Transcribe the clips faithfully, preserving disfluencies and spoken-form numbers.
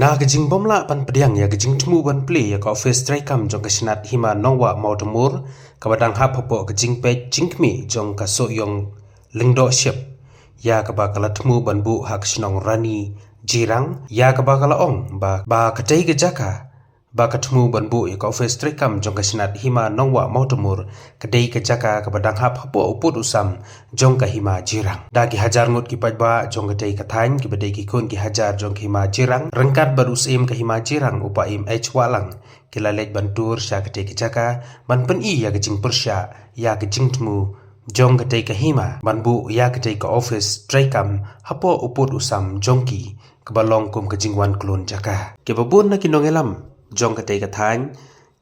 Ha ka jingbym lah ban pdiang ïa ka jingthmu ban plie ïa ka office treikam jong ka shnat Hima Nongwah Mawtamur, kaba dang hap hapoh ka jingpeit jingkhmih jong ka Sohiong Lyngdoh Ship, ïa kaba ka la thmu ban buh ha ka shnong Rani Jirang, ïa kaba ka la ong ba, ba katei ka jaka ba ka thmu ban buh ïa ka office treikam jong ka shnat Hima Nongwah Mawtamur ka dei ka jaka kaba dang hap hapoh u pud u sam jong ka Hima Jirang. Da ki hajar ngut ki paidbah jong katei ka thaiñ, kiba dei ki khun ki hajar jong ka Hima Jirang, ryngkat bad u Syiem ka Hima Jirang, u Paiem H Wahlang, ki la leit ban tur sha katei ka jaka ban pyni ïa ka jingpyrshah ïa ka jingthmu jong katei ka hima ban buh ïa katei ka office treikam hapoh u pud u sam jong ki, kaba long kum ka jingwan klun jaka. Kiba bun na ki nongïalam jong katei ka thaiñ,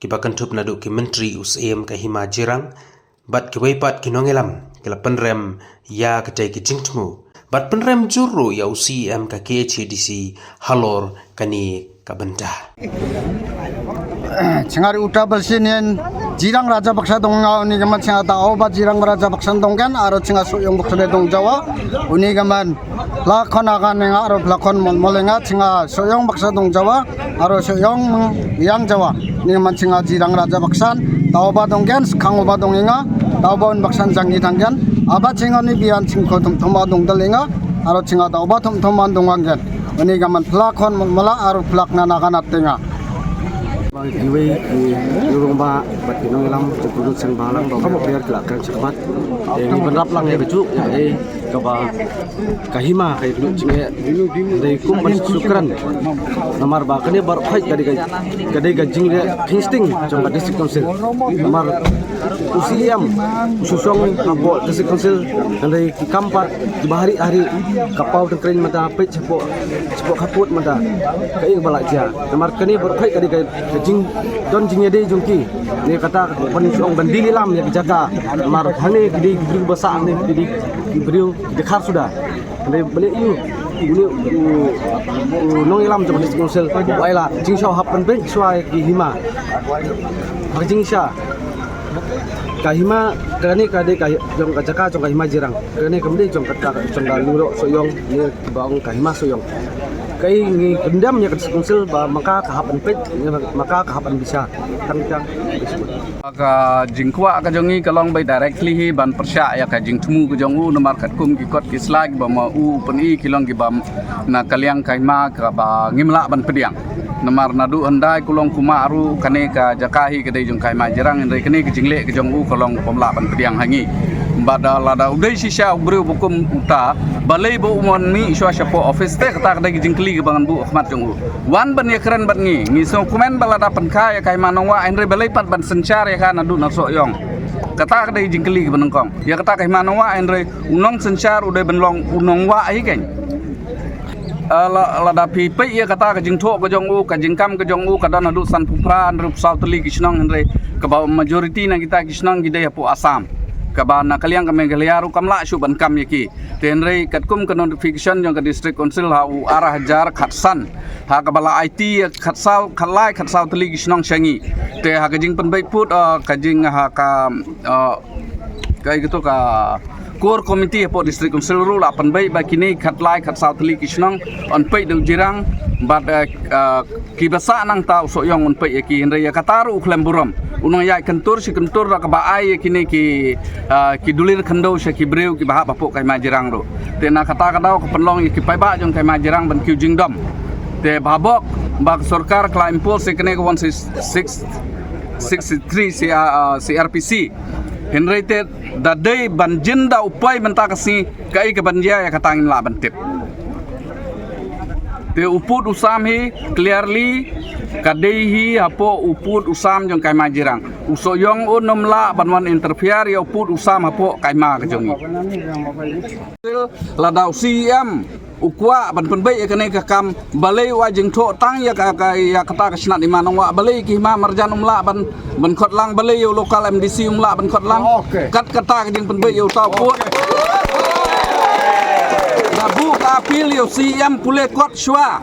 kiba kynthup naduh ki myntri, u Syiem ka Hima Jirang bad kiwei pat ki nongïalam, ki la pynrem ïa katei ka jingthmu bad pynrem jur ruh ïa u C E M ka K H A D C halor kane ka bynta. Chynga ri uta bal shin yen Jirang Raja Baksa dong nga, uni ka man chynga ta o ba Jirang Raja Baksa dong kan, aro chynga Sohiong Baksa le dong Jawa, uni ka man Lakhon Aga ne nga, aro Lakhon Mol-, Mole nga, chynga Sohiong Baksa dong Jawa, aro Sohiong Yang Jawa. Ni man chynga Jirang Raja Baksan, ta o ba dong gen, skhang o ba dong inga, ta o ba un baksan jang i thang gen, aba chynga ni bian ching ko thum thum ba dong dal inga, aro chynga ta o ba thum thum ba dong wang gen. Uni ka man Lakhon Mala, aro Lakhon Aga na tenga. Bang kiwei ki rung ba, ba ki nongïalam, ki pundut seng balang, ba ba biar ki la kan chakbat. Ïa ngi ban rap lang ïa ka juk, ïa kaba ka hima ka ïa ka juk jingeh. Dei kum ban sukran. Namar ba kane baroh khoit ka dei ka, ka dei ka jingleh kingsting jong ka District Council. Namar u C E M, u shu shong hapoh District Council, ka dei ki kam pat kiba hari hari, ka paw tang kren mynta peit shapoh, shapoh khappud mynta. Ka ïing ba la jia. Namar kane baroh khoit ka dei ka, ka jingdon jingïadei jong ki. Ne kata ban shong ban dili lam ïa ka jaka. Namar hangne ki dei ki briew ba sah, hangne ki dei ki briew ki dkhar suda. Hangne ba leh ïa u, u, u nongïalam jong ka District Council, ba ai la jingshaw hap ban peit shuwa ïa ki hima. Ha ka jingshisha, ka hima, kane ka dei ka jong ka jaka jong ka Hima Jirang. Kane kam dei jong kata, jong ka Lyngdoh Sohiong, ne ba ong ka Hima Sohiong. Kaei ngi kyndem ïa ka District Council ba ma ka ka hap ban peit, ne ma ka ka hap ban bishar. Tang tang. Ka jingkwah ka jong ngi ka long ba directly hi ban pyrshah ïa ka jingthmu ka jong u, namar katkum ki kot ki slide ba ma u pyni ki long kiba na ka liang ka hima kaba ngim lah ban pdiang. Namar naduh hyndai kulong kumar ruh kane ka jaka hi ka dei jong ka Hima Jirang, hynrei kane ka jingleh ka jong u ka long bym lah ban pdiang ha ngi. Bad, ah, lada u dei shisha u briew ba kum uta, balei ba u mon mih shuwa shapoh office, te kata ka dei ka jingkylli kaba ngan buh ha khmat jong u. Wan ban ïakren bad ngi, ngi sngewkmen ba lada pynkha ïa ka Hima Nongwah, hynrei balei pat ban synshar ïa ka naduh na Sohiong. Kata ka dei ka jingkylli kaba nyngkong. Ïa kata ka Hima Nongwah, hynrei u nongsynshar u dei ban long u nongwah hi keiñ. Ah, la, lada phi peit ïa kata ka jingthoh ka jong u, ka jingkam ka jong u, ka don haduh sanphew phra, hynriewphew saw tylli ki shnong, hynrei kaba majority na kita ki shnong ki dei hapoh Assam. Kaba na ka liang ka Meghalaya ruh kam lah shuh ban kam ïa ki. Te hynrei katkum ka notification jong ka District Council ha u ar hajar khatsan, ha kaba la aiti ïa khatsaw, khatlai khatsaw tylli ki shnong sha ngi. Te ha ka jingpynbeit pud, ah, ka jing ha ka, ah, ka ïa kito ka core committee hapoh District Council ruh la pynbeit ba kine khatlai khatsaw tylli ki shnong yn peit da u Jirang bad, eh, eh, kiba sah nangta u Sohiong un peit ïa ki, hynrei ïa kata ruh u khlem burom. U nongïaid kyntur shi kyntur da kaba ai ïa kine ki, eh, ki dulir khyndew sha ki briew kiba hap hapoh ka Hima Jirang ruh. Te na kata ka daw ka pynlong ïa ki paidbah jong ka Hima Jirang ban kiew jingdom. Te bhabok ba ka sorkar ka la impose ïa kane ka one six six six three C R, ah, C R P C. Hynrei te da dei ban jin da u poi mynta ka sngi, kaei ka ban jia ïa kata ngim lah ban tip. Te u pud u sam hi clearly ka dei hi hapoh u pud u sam jong ka Hima Jirang. U Sohiong un ym lah ban wan interfere ïa u pud u sam hapoh ka hima ka jong ngi. Lada u C E M u kwah ban pynbeit ïa kane ka kam, balei u ai jingthoh tang ïa ka, ka, ïa kata ka shnat Hima Nongwah, balei ki hima marjan um lah ban, ban khot lang, balei ïa u local M D C um lah ban khot lang. Kat kata ka jingpynbeit ïa uta u pud. Da buh ka appeal ïa u C E M pule kot shuwa.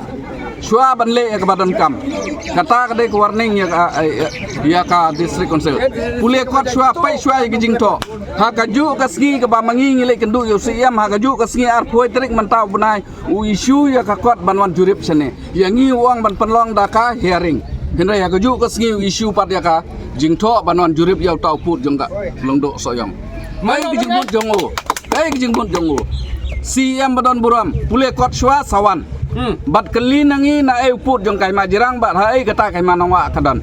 Shuwa ban leh ïa kaba donkam. Kata ka dei ka warning ïa ka, ïa, ïa ka District Council. Pule kot shuwa, peit shuwa ïa ka jingthoh. Ha kajuh ka sngi kaba ma ngi ngi leit kynduh ïa u C M, ha kajuh ka sngi arphew tarik mynta u bnai, u issue ïa ka kot ban wan jurip shane. Ïa ngi u ong ban pynlong da ka hearing. Hynrei ha kajuh ka sngi u issue pat ïa ka jingthoh ban wan jurip ïa uta u pud jong ka Lyngdoh Sohiong. Kaei ka jingmut jong u? Kaei ka jingmut jong u? C M ba don burom, pule kot shuwa sa wan. Hmm. Bad kylli na ngi na ei u pud jong ka Hima Jirang bad ha ei kata ka Hima Nongwah ka don.